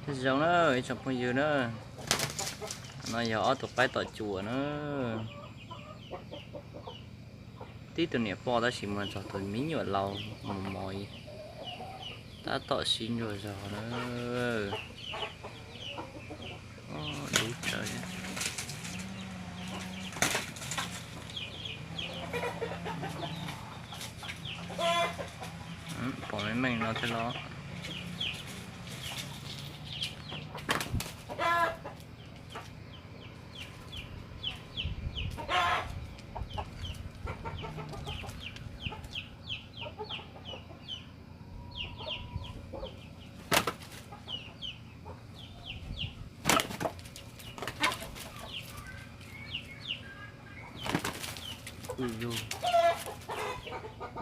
Zoo na ib tsoom phooj ywg na, no yog ob tug qaib tom cuam na. Tib tug niam poj tab sis mus txog tus me nyuam laus mos mos, tab tom sib ntsuas zog na. Dub tsawv. Pom meej meej no thiab los.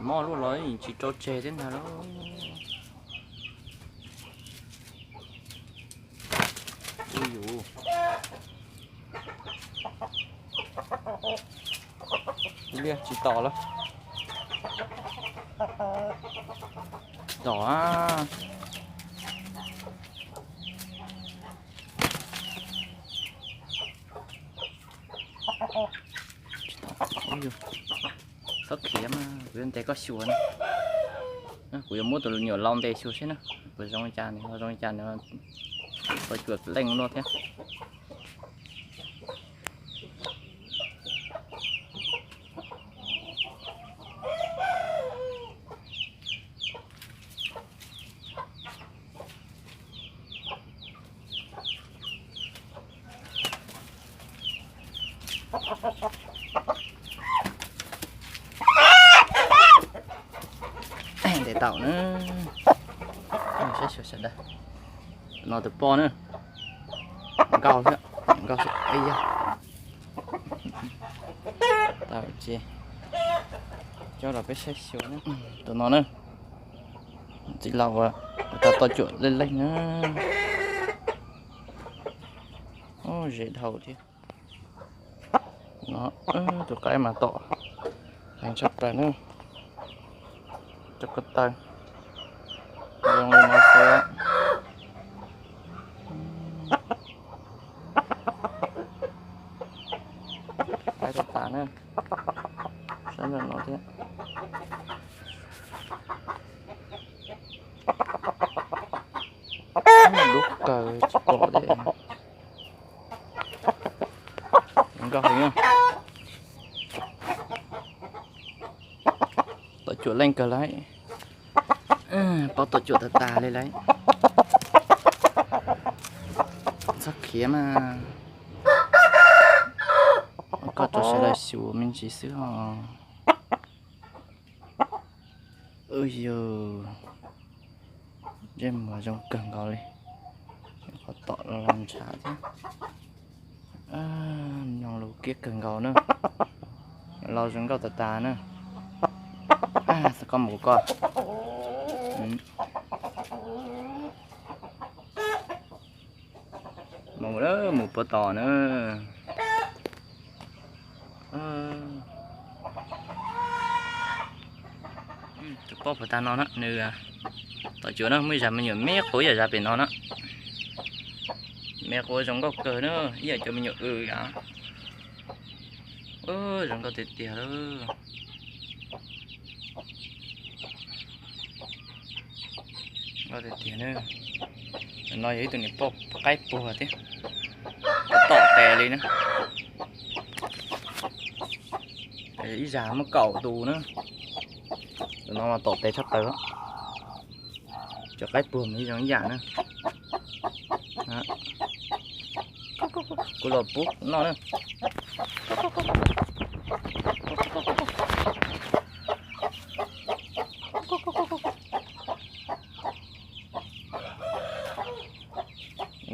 Mob luaj los tsis rau tseg thiab ntag lauj. Ui yus, liaj tsis tom lawm. Tom a. Txhob khiav mas kuv yuav ntes koj xyuas na. Kuv yuav muab tus nyuam lau ntes xyuas seb na, puas zoo li cas, nws ho zoo li cas, nws ho cuam leej no thiab. Ntes tau na. Saib xyuas sawv daws. No tus poj na. Nkauj thiab, nkauj thiab. Ib yam. Tau ces coj los peb saib xyuas na. Tus no na, txiv laus uas tau tom cuam leej leej na. Ub, ze dhau thiab. No, tus qaib mas tom heev tshaj plaws na. Cov ko taw zoo li no xwb. Qaib tas tas na. Saib ntawm no thiab. Dub kawg tsis pom thiab. Nkauj heev. Tom cuam leej kawg lauj. Paub tom cuam tas tas li lauj. Txhob khiav mas. Koj rau sawv daws xyuas me ntsis xwb os. Ub yus, ntsej muag zoo kawg nkaus li. Qhov tom los los ntshav thiab. Nyoos lus kiab kawg nkaus na. Laus zoo nkauj tas tas na. Koj mus koj. Mus, mus puag tom na. Tus poj puag ta no na, nws tom cuam na, muaj ib zaj me nyuam me quav ib yam zaj pem no na. Me quav zoo nkauj kawg na, ib yam cov me nyuam w yom. Zoo nkauj tiag tiag lauj. Nkauj tiag tiag na. No yog ib tug niam poj qaib puag thiab, tom tes li na. Ib zaj muaj kaum tus na. Tus no mas tom tes tshaj plaws. Cov qaib puag mas ib zoo ib yam na. Kuv los pub noj na.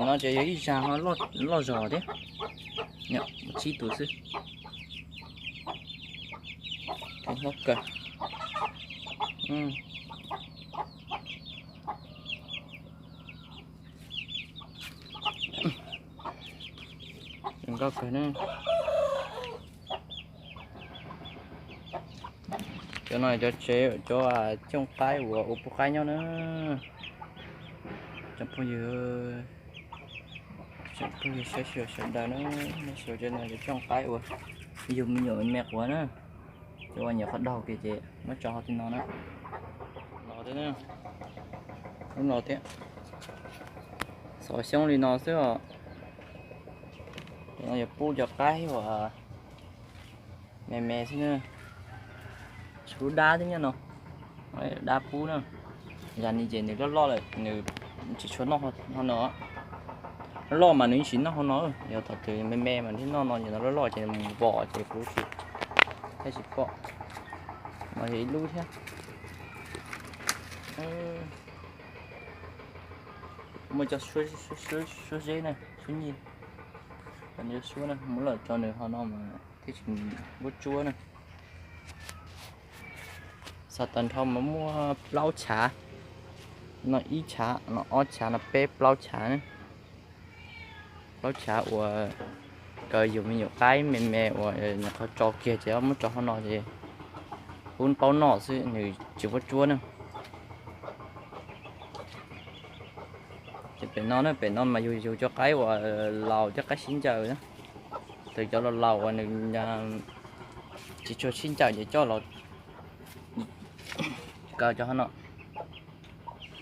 No ces yog ib zaj ho loj zog thiab. Tsib tus xwb. Hlob kawg. Zoo nkauj kawg na. Cov no cov tsev cov cooj qaib uas ua pub qaib nyob na. Cov phooj ywg, Tsoom phooj ywg sawv daws na, nej sawv daws no yog cooj qaib uas yug me nyuam me quav na, ces ua nyuam qhuav daug kiag ces muab tso hauv tej no na. Los thiab, lub no thiab, xov xyoob li no xwb os. Ces no yog pub cov qaib uas me me xwb na. Tshuav lub dab thiab nyob no, dab pub na. Yam li ces nws loj loj lawm nws tsis tshua noj hauv no. Loj mas nws yeej tsis noj hauv no, yog thaum twg me me mas thiaj noj no, yog no loj loj ces mus vom ces kuv tsis, thiaj tsis pom. No yog ib lub thiab. Muaj cov suab zeb na, suab nyij, suab na, muab los tso nws hauv no mas thiaj tsis vuab tsuab na. Xav tag nrho mas muaj plaub chav, no ib chav, no ob chav, no peb plaub chav na. Plaub chav uas kaw yug me nyuam qaib me me uas nyuam qhuav tso kiag ces muab tso hauv no ces pub paub noj xwb, nws tsis vuab tsuab na. Ces pem no na, pem no mas yug yug cov qaib uas laus, cov qaib sib ncaws na. Tus cov laus laus uas nws tsis tshua sib ncaws ces coj los kaw cov hauv no.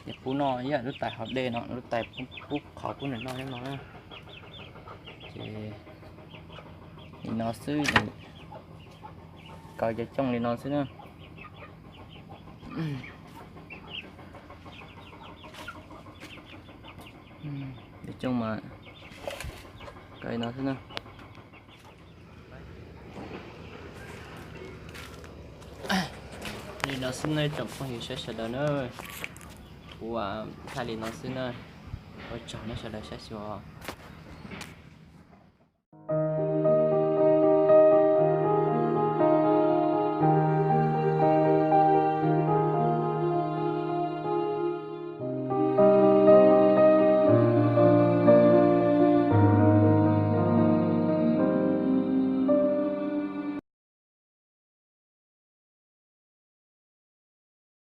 Ces pub noj ib yam lub tais hav dej no, lub tais pub qhauv pub nws noj nyob no na. Ces li no xwb, kaw cov cooj li no xwb na. Cov cooj mas kaw li no xwb na. Li no xwb na tsoom phooj ywg sawv daws na. Kuv thaij li no xwb na. Ua tsaug nej sawv daws saib xyuas.